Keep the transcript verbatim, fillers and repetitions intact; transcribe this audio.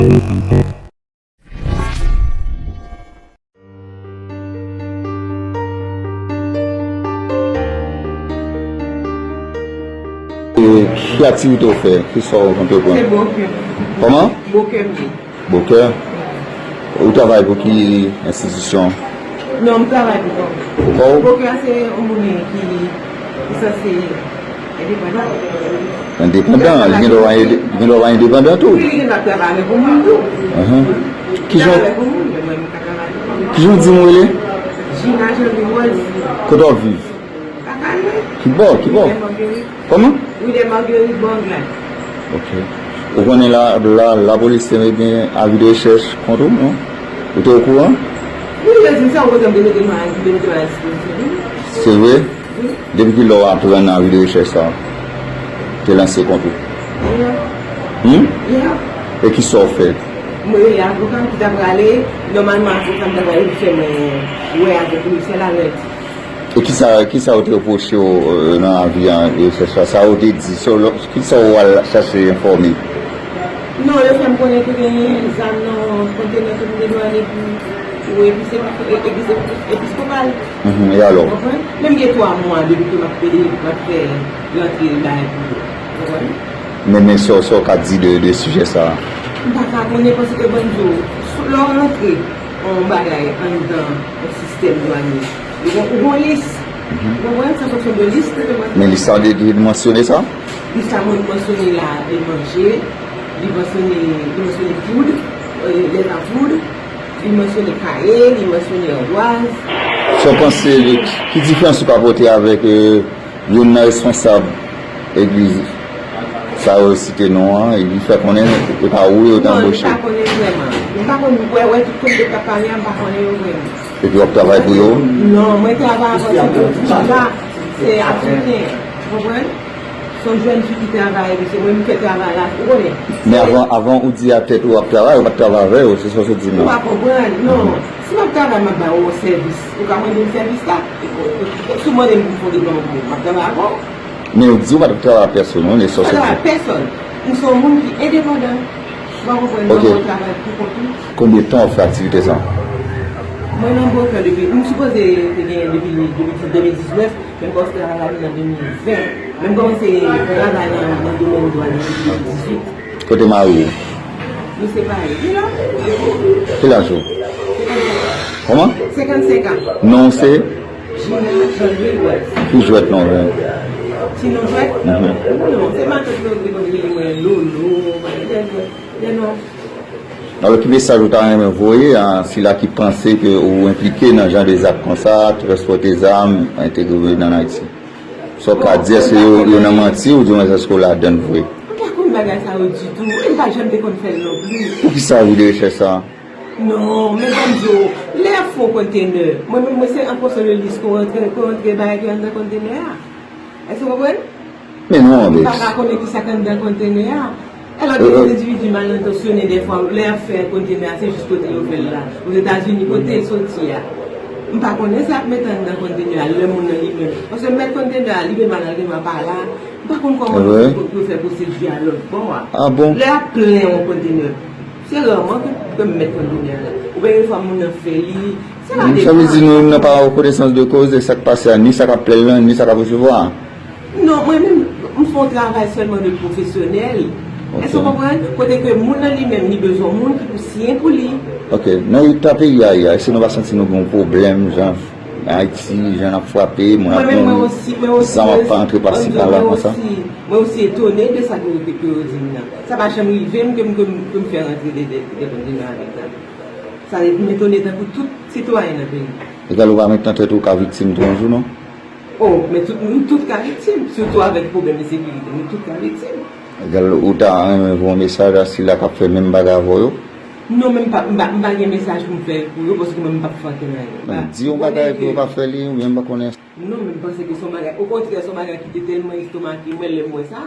E ki aktivite w fè? Ki sa w antreprann? Se bokè. Kòman? Bokè m ye. Bokè? Ou travay pou ki enstitisyon? Non, m travay pou kò m. Pou kò w? Bokè se yon moun ki, ki sanse endepandan. Endepandan? Li gen dwa pa ende-, li gen dwa pa endepandan tou? Wi, li gen dwa travay avèk yon moun tou. Ahan. Ki jan, travay avèk yon moun, men mwen, m ka travay avèk yon moun. Ki jan w di m ou rele? Gina Jean Louis Rose. Kote w ap viv? Lakay mwen. Ki bò? Ki bò? Ri dè Marguerite. Kòman? Ri dè Marguerite, bò Anglad. Ok. Ou konnen la, la, lapolis te gen avi de rechèch kont ou, non? Ou te okouran? Wi, yo di m sa, ou kote m te mete m a, te mete m a dispozisyon, wi. Se vre? Wi. Depi kilè w aprann avi de rechèch sa te lanse kont ou? Yè. Hmm? Yè. E ki sa w fè? Mwen rele avoka m ki ta prale, nòmalman avoka m ta prale pou fè mwen wè avèk komisè la lendi. E kisa, kisa yo te repwoche w, euh, nan avi an, rechèch la? Sa yo te di, sa yo, kisa w al chache enfòme? Non, yo fè m konnen ke genyen zam nan kontenè ke m te dwale pou, pou epis-, epis-, episkopal. Mhm, e alò? Konprann? Men m gen twa mwa depi ke m ap pede, m ap fè rantre bagay pou yo. Konprann? Men, men sa, sa w ka di de, de sijè sa a? M pa ka konnen paske ban m di w, lè w rantre yon bagay anndan yon sistèm dwanye, ou gon, ou gon lis. Mhm. Ou konprann? Se an fonksyon de lis ke te mwen fè. Men lis sa te, te mansyone sa? Lis sa mwen mansyone la, te manje, li mansyone, li mansyone poud, euh, lèt a poud, li mansyone kaye, li mansyone anbwaz. Sa w panse, ki diferans ou ka pote avèk, euh, youn nan responsab legliz sa yo site non an, li fè konnen e pa ou yo te anboche. Non, m pa konnen vrèman. M pa konn, wè, wè, tout kote k ap pale a, m pa konnen yo vrèman. Epi w ap travay pou yo? Non, mwen travay avèk yon ti la, se Afriken, ou konprann? Se yon jèn fi ki travay, epi se mwen m fè travay la, ou konnen. Men avan, avan ou di a tèt ou w ap travay, ou pa t travay avè yo, se sa w sot di m nan. Ou pa konprann, non. Si m ap travay, m ap ba ou yon sèvis. Ou ka mande m sèvis la. Si w mande m pou m fè yon deploman pou ou, m ap travay avè w. Men ou di ou pa t ap travay ak pèsonn, wi, men sa w sot di. M pa travay ak pèsonn. M se yon moun ki endepandan. Ou pa konprann, mwen travay pou kont ou. Konbyen tan w ap fè aktivite sa? Mwen nan bokè depi, m sipoze te genyen depi, depi de mil diznèf, men m kòmanse travay la nan de mil ven. Men m kòmanse travay nan, nan domèn dwàn nan depi de mil dizuit. Kote mari w? Nou separe. Li la. Ki laj ou? Senkannsenk an. Kòman? Senkannsenk an. Non w se? Gina Jean Louis West. Ki jwèt non w? Ti non jwèt? Mhm. Non, se matant mwen ki konn rele mwen Lolo, lè non. Alò, ki mesaj ou ta renmen voye a sila ki panse ke ou enplike nan jan de zak konsa, transpòte zam, entegre nan Ayiti? Sa w ka di, èske yo, yo nan manti oubyen èske w ladann vre? M pa konn bagay sa yo ditou, e m pa janm te konn fè l non plis. Poukisa avi de rechèch sa a? Non, men ban m di w, lè y ap fè yon kontenè, mwen menm, mwen se an fonksyon de lis ke w rantre, ke w rantre bagay ki anndan kontenè a. Èske w konprann? Men non, m pa ka konnen ki sa k anndan kontenè a. Alò, gen de endividi malentansyone, dèfwa, lè y ap fè kontenè a, se jis kote yo fè l la. Ozetazini, kote l soti a. M pa konnen sa y ap mete anndan kontenè a, lè moun nan li menm. Paske mèt kontenè a, li menm, malerezman, pa la. M pa konn kòman yo fè pwosedi a lòt bò a. Ah bon? Lè y ap plen yon kontenè, se rèman ke, ke m mèt kontenè a la. Oubyen yon fwa moun nan fè li, se pa de... Sa vle di nou, nou pa an konesans de koz de sa k pase a, ni sa k ap plen l lan, ni sa k ap resevwa a? Non, mwen menm, m fè yon travay sèlman de pwofesyonèl. Èske w konprann? Kote ke moun nan li menm, li bezwen yon moun ki pou siyen pou li. Ok, nan eta peyi a ye a, èske nou pa santi nou gen yon pwoblèm, jan Ayiti, jan n ap frape, moun ap mouri, zam ap antre pasi pala konsa? Mwen osi etone de sa ke yo, ke yo di m nan. Sa pa janm rive m ke m, ke m, ke m fè rantre de, de, de kontenè avèk zam. Sa m etone tankou tout sitwayen nan peyi. Egal, ou pa met nan tèt ou ka viktim tou yon jou, non? Oh, men tout, nou tout ka viktim, sitou avèk pwoblèm ensekirite, nou tout ka viktim. Egal, ou ta renmen voye yon mesaj a sila k ap fè menm bagay avè w yo? Non, men m pa, m pa, m pa gen mesaj pou m fè pou yo, paske mwen, m p ap fè ankenn anyen. Di yon bagay pou yo pa fè li, oubyen m pa konnen. Non, men m panse ke se yon bagay, okontrè, se yon bagay ki te tèlman estomake mwen lè m wè sa.